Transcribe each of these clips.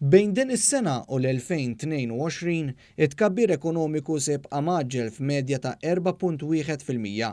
Bejn din is-sena u l-2022, it-tkabbir ekonomiku se jibqa' mgħaġġel f'medja ta' 4.1%.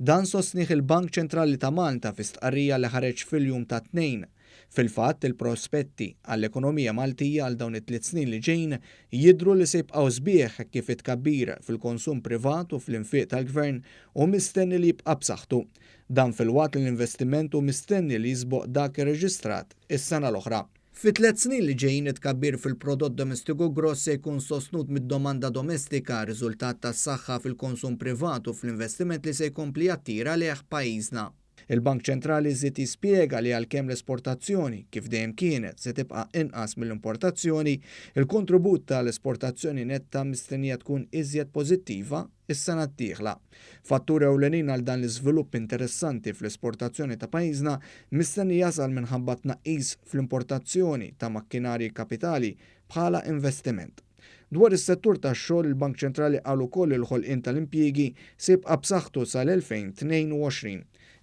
Dan sostnieh il-Bank Ċentrali ta' Malta fi stqarrija li ħareġ fil-jum tat-Tnejn. Fil-fatt, il prospetti għall-ekonomija Maltija għal dawn it-tliet snin li ġejjin jidhru li se jibqgħu sbieħ hekk kif it-tkabbir fil-konsum privat u fl-infiq tal-Gvern hu mistenni li jibqa' b'saħħtu. Dan filwaqt li l-investiment hu mistenni li jisboq dak irreġistrat is-sena l-oħra. Fit-tlett snin li ġejjin it-tkabbir fil-prodott domestiku gross se jkun sostnut mid-domanda domestika riżultat tas-saħħa fil-konsum privat u fl-investiment li se jkompli jattira lejh pajjiżna. Il-Bank Ċentrali żied jispjega li għalkemm l-esportazzjoni, kif dejjem kienet, se tibqa' inqas mill-importazzjoni, il-kontribut ta' l-esportazzjoni netta mistennija tkun iżjed pożittiva is-sena d-dieħla. Fattur ewlenin għal dan l-iżvilupp interessanti fl-esportazzjoni ta' pajjiżna mistenni jasal minħabba tnaqqis fl-importazzjoni ta' makkinarji kapitali bħala investiment. Dwar is-settur tax-xogħol, il-Bank Ċentrali qal ukoll li l-ħolqien tal-impjiegi se jibqa' b'saħħtu sal-2022.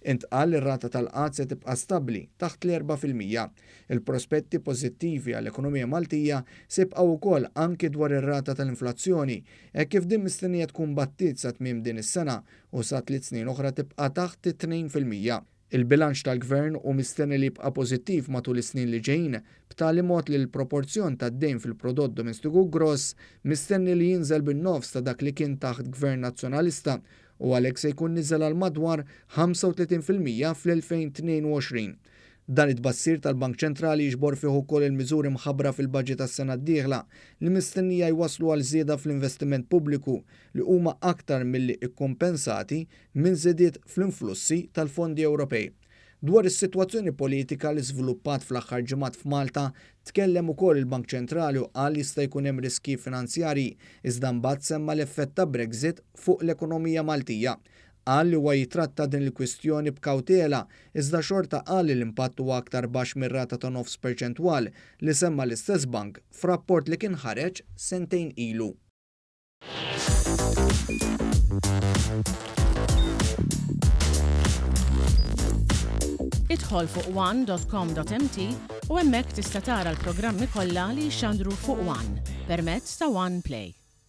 Intqal li r-rata tal-qgħad se tibqa' stabbli taħt l-4%. Il-prospetti pożittivi għall-ekonomija Maltija se jibqgħu wkoll anki dwar ir-rata tal-inflazzjoni, hekk kif din mistennija tkun battiet sa tmiem din is-sena u sa tliet snin oħra tibqa' taħt it-2%. Il-bilanċ tal-Gvern hu mistenni li jibqa' pożittiv matul is-snin li ġejjin, b'tali mod li l-proporzjon tad-dejn fil-prodott domestiku gross mistenni li jinżel bin-nofs ta' dak li kien taħt Gvern Nazzjonalista u għalhekk se jkun niżel għal madwar 35% fl-2022. Dan it-tbassir tal-Bank Ċentrali jiġbor fih ukoll il-miżuri mħabbra fil-baġit għas-sena d-dieħla li mistennija jwasslu għal żieda fl-investiment pubbliku li huma aktar milli kkumpensati minn żidiet fl-influssi tal-fondi Ewropej. Dwar is-sitwazzjoni politika li żviluppat fl-aħħar ġimgħat f'Malta tkellem ukoll il-Bank Ċentrali u qal jista' jkun hemm riskji finanzjarji iżda mbagħad semma l-effett ta' Brexit fuq l-ekonomija Maltija. Qal li huwa jitratta din il-kwistjoni b'kawtela iżda xorta qal li l-impatt huwa aktar baxx mir-rata ta' nofs perċentwal li semma l-istess bank f'rapport li kien ħareġ sentejn ilu. Idħol fuq one.com.mt u hemmhekk tista' tara l-programmi kollha li jixxandru fuq One permezz ta' One Play.